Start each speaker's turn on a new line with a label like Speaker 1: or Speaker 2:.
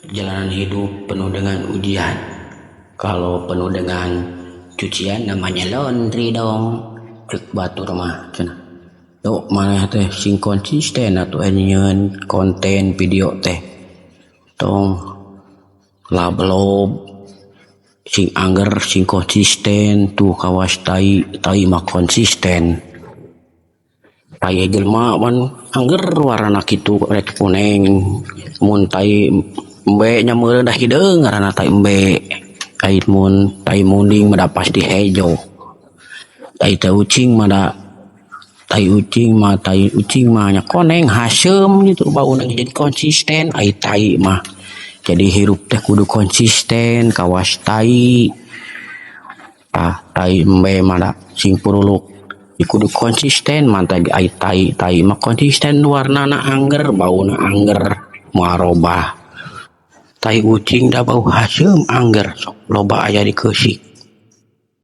Speaker 1: Perjalanan hidup penuh dengan ujian. Kalau penuh dengan cucian namanya laundry dong. Cek batur mah cenah. Tuh maneh teh sing konsisten atuh nyieun konten video teh. Tong lablob sing angger sing konsisten tuh kawas tai, tai mah konsisten. Tai jelema pan angger warnana kitu rek koneng mun tai embe nya meureun da hideung ngaranna tai embe. Ai mun tai munding mah da pasti hejo. Tai tai ucing mah da tai ucing mah nya koneng haseum gitu bauna jadi konsisten ai tai mah. Jadi hirup teh kudu konsisten kawas tai. Tah tai embe mah da sing puruluk kudu konsisten mantag ai tai, tai mah konsisten warnana angger bauna angger moal robah. Tai ucing da bau haseum angger sok loba aya di keusik.